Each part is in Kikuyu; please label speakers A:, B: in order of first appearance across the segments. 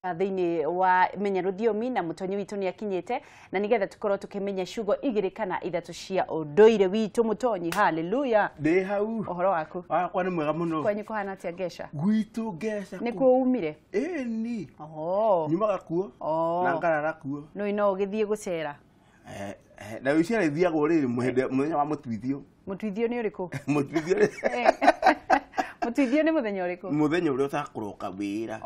A: Thĩinĩ wa menya rũthiomi na mũtonyi witũ nĩ akinyĩte na nĩgetha tũkorwo tũkĩmenya ciugo igĩrĩ kana ithatũ cia ũndũire witũ. Mũtonyi, haleluya.
B: Ndĩ hau.
A: Ũhoro waku?
B: Wakwa nĩ mwega mũno.
A: Kwanyu kũhana atĩa Ngeca?
B: Gwitũ Ngeca.
A: Nĩ kuo umire?
B: Ĩni.
A: Oho.
B: Nyumaga kuo na ngarara kuo.
A: No no ũgĩthiĩ gũcera?
B: Na gũcera ithiagwo rĩrĩ mũthenya wa mũtuithio.
A: Mũtuithio nĩ ũrĩkũ?
B: Mũtuithio.
A: Mũtuithio nĩ mũthenya ũrĩkũ?
B: Mũthenya ũrĩa ũtakũroka wĩra.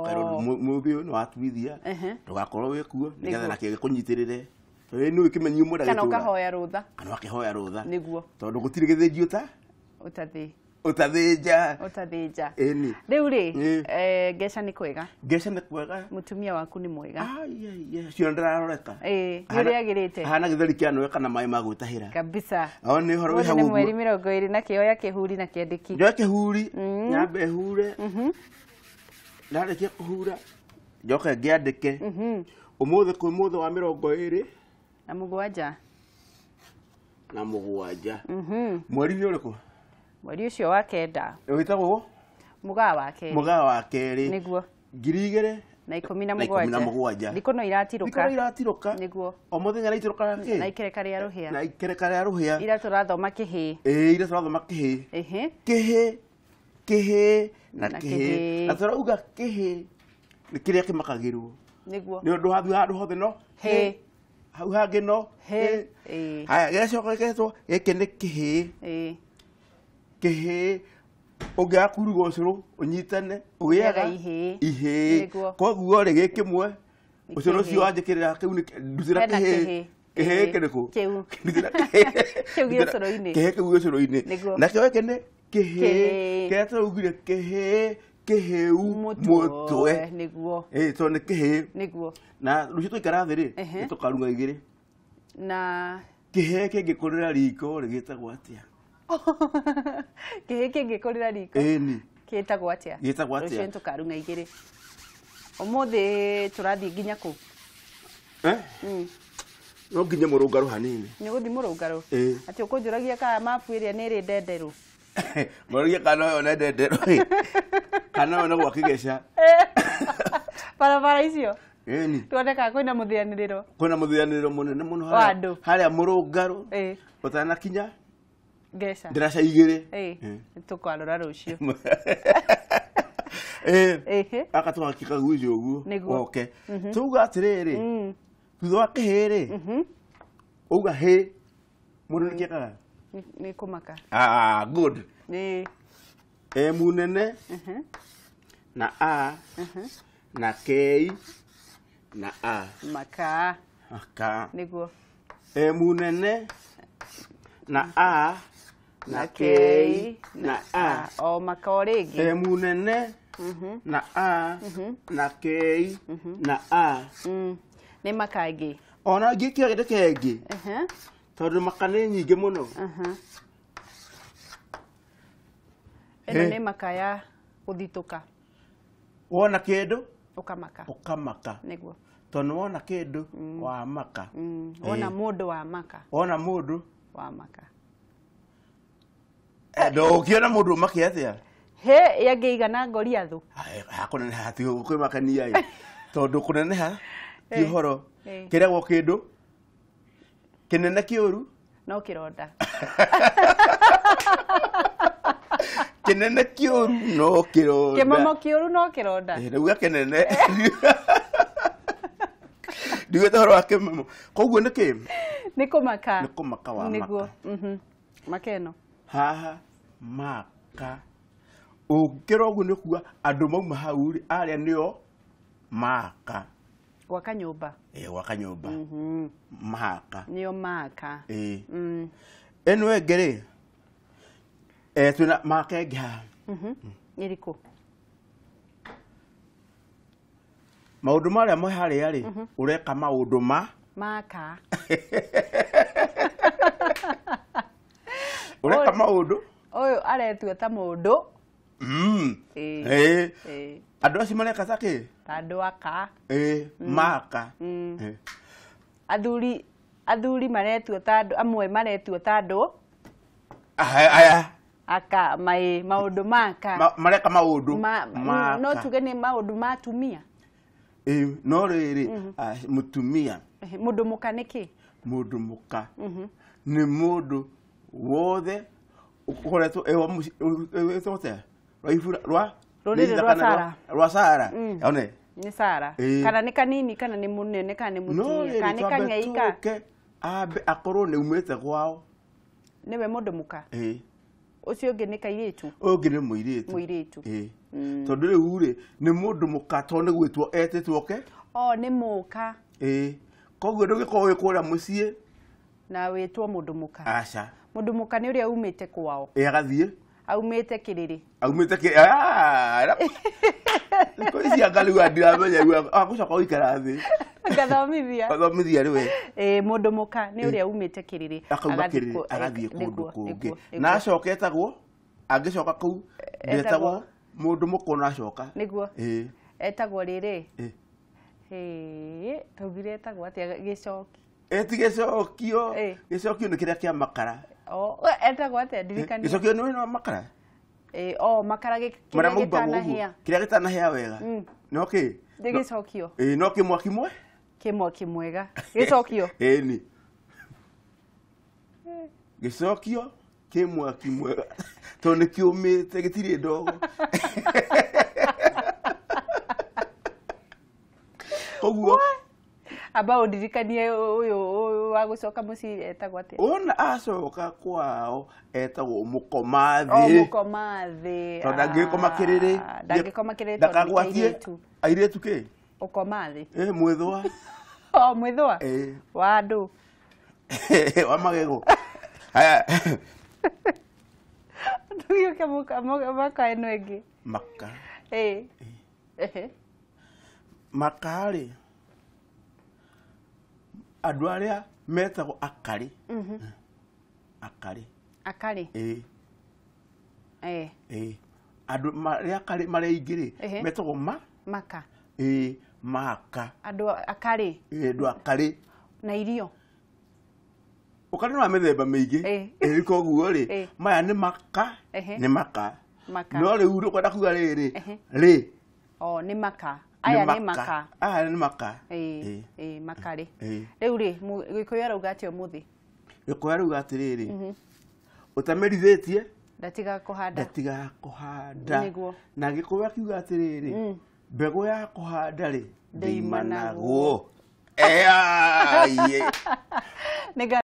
B: Ũkerwo mũthĩ ũyũ nĩ watuithia, ndũgakorwo wĩ kuo nĩgetha nakĩo gĩkũnyitĩrĩre. Tondũ nĩ ũkĩmenyio mũndũ
A: kana ũkahoya rũtha.
B: Kana ũkĩhoya rũtha.
A: Nĩguo.
B: Tondũ gũtirĩ gĩthĩnji ũtathĩnja.
A: Ũtathĩnja.
B: Ĩni.
A: Rĩu rĩ, Ngeca nĩ kwega.
B: Ngeca nĩ kwega.
A: Mũtumia waku nĩ mwega.
B: Cio ndĩraroreka.
A: Ĩĩ, nĩ ũrĩa agĩrĩte.
B: Ahana gĩtheri kĩa nũe kana maĩ ma gwĩtahĩra.
A: Kabisa.
B: O nĩ ũhoro wĩ hau ũguo.
A: Nĩ mweri 20 na kĩoya kĩhuri na kĩandĩki.
B: Njoe kĩhuri, nyambe hure. Ndarĩkia kũhura, njoke ngĩandĩke. Ũmũthĩ kwĩ mũthĩ wa 27. Na 7. Mweri nĩ ũrĩkũ?
A: Mweri ũcio wa 9.
B: Wĩtagwo?
A: Mũgaa wa kerĩ.
B: Mũgaa wa kerĩ.
A: Nĩguo.
B: 2017.
A: Thikũ no iratirũka.
B: Thikũ no iratirũka.
A: Nĩguo.
B: O mũthenya iratirũka na kĩ?
A: Na ikereka rĩa rũhĩa.
B: Na ikereka rĩa rũhĩa.
A: Ira tũrathoma kĩhĩ.
B: Ĩĩ, ira tũrathoma kĩhĩ.
A: Ĩhĩ.
B: Kĩhĩ, kĩhĩ na kĩhĩ. Na tũrauga kĩhĩ nĩ kĩrĩa kĩmakagĩrwo.
A: Nĩguo.
B: Nĩ ũndũ wathiĩ handũ hothe no
A: hĩ.
B: Hau hangĩ no
A: hĩ.
B: Haya, gĩgacoka gĩgetwo gĩkĩ nĩ kĩhĩ.
A: Ĩĩ.
B: Kĩhĩ ũngĩaga kuruga ũcũrũ ũnyitane ũgĩaga
A: ihĩ.
B: Ihĩ. Koguo rĩ gĩkĩmwe ũcũrũ ũcio wanjĩkĩrĩra kĩu nĩ ndutĩra kĩhĩ. Kĩhĩ kĩrĩkũ?
A: Kĩu.
B: Ndutĩra kĩhĩ.
A: Kĩu gĩ ũcũrũ-inĩ.
B: Kĩhĩ kĩu gĩ ũcũrũ-inĩ. Nakĩo gĩkĩ nĩ kĩhĩ. Kĩrĩa tũraugire kĩhĩ kĩhĩu mũtwe.
A: Nĩguo.
B: Ĩĩ, tondũ nĩ kĩhĩ.
A: Nĩguo.
B: Na rũciũ twaikara thĩ rĩ, nĩ tũkaruga igĩrĩ.
A: Na
B: kĩhĩ kĩngĩkũrĩra riko rĩ gĩtagwo atĩa?
A: Kĩhĩ kĩngĩkũrĩra riko?
B: Ĩni.
A: Gĩtagwo atĩa?
B: Gĩtagwo atĩa?
A: Rũciũ nĩtũkarunga igĩrĩ. Ũmũthĩ tũrathiĩ nginya kũ?
B: No nginya mũrũngarũ hanini.
A: Nĩ ũgũthiĩ mũrũngarũ?
B: Ĩĩ.
A: Atĩ ũkũnjũragia kana mabu ĩrĩa nĩ ĩrĩ ndenderũ?
B: Ngũragia kana ĩyo nĩ ndenderũ. Kana ĩyo nĩ gwa Kĩgeca.
A: Barabara icio?
B: Ĩni.
A: Tuone kana kwĩna mũthĩanĩrĩro.
B: Kwĩna mũthĩanĩrĩro mũnene mũno
A: wa andũ.
B: Harĩa mũrũngarũ. Ũtanakinya
A: Ngeca.
B: Ndaraca igĩrĩ.
A: Ĩĩ, tũkarora rũciũ.
B: Ĩĩ. Aka tũgakĩka guci ũguo. Oke. Tuga atĩrĩrĩ. Thutha wa kĩhĩ rĩ. Uga hĩ. Mũndũ nĩ kĩekaga?
A: Nĩ kũmaka.
B: Ah, good.
A: Ĩĩ.
B: E munene. Na A. Na K. Na A.
A: Maka.
B: Maka.
A: Nĩguo.
B: E munene. Na A. Na K. Na A.
A: O maka o rĩngĩ.
B: E munene. Na A. Na K. Na A.
A: Nĩ maka ĩngĩ.
B: Ona ngĩkĩra gĩtheke ĩngĩ. Tondũ maka nĩ nyingĩ mũno.
A: Ĩno nĩ maka ya gũthitũka.
B: Wona kĩndũ
A: ũkamaka.
B: Ũkamaka.
A: Nĩguo.
B: Tondũ wona kĩndũ wamaka.
A: Wona mũndũ wamaka.
B: Wona mũndũ
A: wamaka.
B: Ndũngĩona mũndũ ũmake atĩa?
A: Hĩ, yangĩigana Goliathũ.
B: Kũneneha ti kwĩmakania ĩ. Tondũ kũneneha ti ũhoro. Kĩragwo kĩndũ kĩnene kĩũru
A: no kĩronda.
B: Kĩnene kĩũru no kĩronda.
A: Kĩmomo kĩũru no kĩronda.
B: Rĩu kĩnene. Ndiugĩte ũhoro wa kĩmomo. Koguo nĩ kĩ?
A: Nĩ kũmaka.
B: Nĩ kũmaka wa maka.
A: Nĩguo. Maka ĩno.
B: Haha maka. Ũngĩkĩra ũguo nĩ kuga andũ mauma hau rĩ, arĩa nĩo maka.
A: Gwaka nyũmba.
B: Ĩĩ, gwaka nyũmba. Maka.
A: Nĩo maka.
B: Ĩĩ. Ĩno ĩngĩ rĩ, twĩna maka ĩngĩ haha.
A: Ĩrĩkũ?
B: Maũndũ marĩa me harĩa rĩ, ũreka maũndũ ma
A: maka.
B: Ũreka maũndũ?
A: Ũyũ aretua ta mũndũ.
B: Ĩĩ. Andũ acio mareka ta kĩ?
A: Ta andũ aka.
B: Ĩĩ, maka.
A: Athuri maretua ta andũ, amwe maretua ta andũ.
B: Aya.
A: Aka, maũndũ maka.
B: Mareka maũndũ maka.
A: No tuge nĩ maũndũ ma atumia.
B: No rĩrĩ mũtumia
A: Mũndũ mũka nĩkĩ?
B: Mũndũ mũka nĩ mũndũ wothe ũkoretwo e wa mũciĩ wĩtagwo atĩa? Rwa ibura rwa
A: Rũrĩrĩ rwa Sara.
B: Rwa Sara. One.
A: Nĩ Sara. Kana nĩ kanini kana nĩ mũnene kana nĩ
B: No
A: mũtumia
B: rĩrĩ
A: kana nĩ
B: twambe
A: kang'ei ka
B: tũke ambe akorwo nĩ umĩte kwao.
A: Nĩwe mũndũ mũka. Ũcio ũngĩ nĩ kairĩtu.
B: Ũyũ ũngĩ nĩ mũirĩtu.
A: Mũirĩtu.
B: Tondũ rĩu rĩ nĩ mũndũ mũka tondũ nĩ gwĩtwo etĩtwo ke.
A: O nĩ mũka.
B: Koguo ndũngĩkorwo wĩ kũrĩa mũciĩ
A: Na wĩtwo mũndũ mũka.
B: Aca.
A: Mũndũ mũka nĩ ũrĩa umĩte kwao.
B: Agathiĩ.
A: Aumĩte kĩrĩrĩ.
B: Aumĩte kĩ Thikũ ici anga rĩu ndiramenya rĩu agũcoka gũikara thĩ.
A: Ngathomithia.
B: Gathomithia rĩu we.
A: Mũndũ mũka nĩ ũrĩa umĩte kĩrĩrĩ.
B: Akauma
A: Agathiĩ
B: kĩrĩrĩ agathiĩ kũndũ kũngĩ. Na acoka etagwo angĩcoka kũu ndetagwo mũndũ mũka ona acoka.
A: Nĩguo. Etagwo rĩrĩ. Taugire etagwo atĩa gĩcoki?
B: Ti gĩcokio. Gĩcokio nĩ kĩrĩa kĩa makara.
A: Etagwo atĩa ndirikania?
B: Gĩcokio nĩ wĩna wa makara?
A: O makara
B: Marĩa
A: kĩrĩa
B: maumbagwo ũguo.
A: gĩtanahĩa.
B: Kĩrĩa gĩtanahĩa wega. No kĩ?
A: Nĩ gĩcokio.
B: No kĩ mwaki mwe?
A: Kĩ mwaki mwega. Gĩcokio.
B: Ĩni. Gĩcokio kĩ mwaki mwega. Tondũ nĩ kĩũmĩte gĩtirĩ ndogo. Koguo
A: amba ũndirikanie ũyũ wa gũcoka mũciĩ etagwo atĩa?
B: Ona acoka kwao etagwo mũkoma
A: O
B: thĩ.
A: mũkoma thĩ.
B: Tondũ ndangĩgĩkoma kĩrĩrĩ.
A: Ndangĩkoma kĩrĩrĩ tondũ nĩ
B: Ndakagwatie
A: kairĩtu.
B: airĩtu kĩ?
A: Ũkoma thĩ.
B: Mwĩthũa.
A: O mwĩthũa? Wa andũ.
B: Wa magego. Haya.
A: Tũgĩũke maka ĩno ĩngĩ.
B: Maka. Maka rĩ, andũ arĩa metagwo akarĩ. Akarĩ.
A: Akarĩ?
B: Andũ marĩa akarĩ marĩa aingĩ rĩ, metagwo ma?
A: Maka.
B: Maka.
A: Andũ akarĩ?
B: Andũ akarĩ.
A: Na irio?
B: Ũkarĩ nĩ wa mĩthemba mĩingĩ. Koguo rĩ, maya nĩ maka, nĩ maka.
A: Maka.
B: No rĩu ũkwenda kuga rĩrĩ, rĩ.
A: O, nĩ maka. Aya nĩ maka.
B: Aya nĩ maka.
A: Makarĩ. Rĩu rĩ, Gĩkũyũ arauga atĩa ũmũthĩ?
B: Gĩkũyũ arauga atĩrĩrĩ, ũtamerithĩtie
A: ndatigaga kũhanda.
B: Ndatigaga kũhanda.
A: Nĩguo.
B: Na Gĩkũyũ akiuga atĩrĩrĩ, mbegũ ya kũhanda rĩ, ndĩimanagwo.
A: Nĩ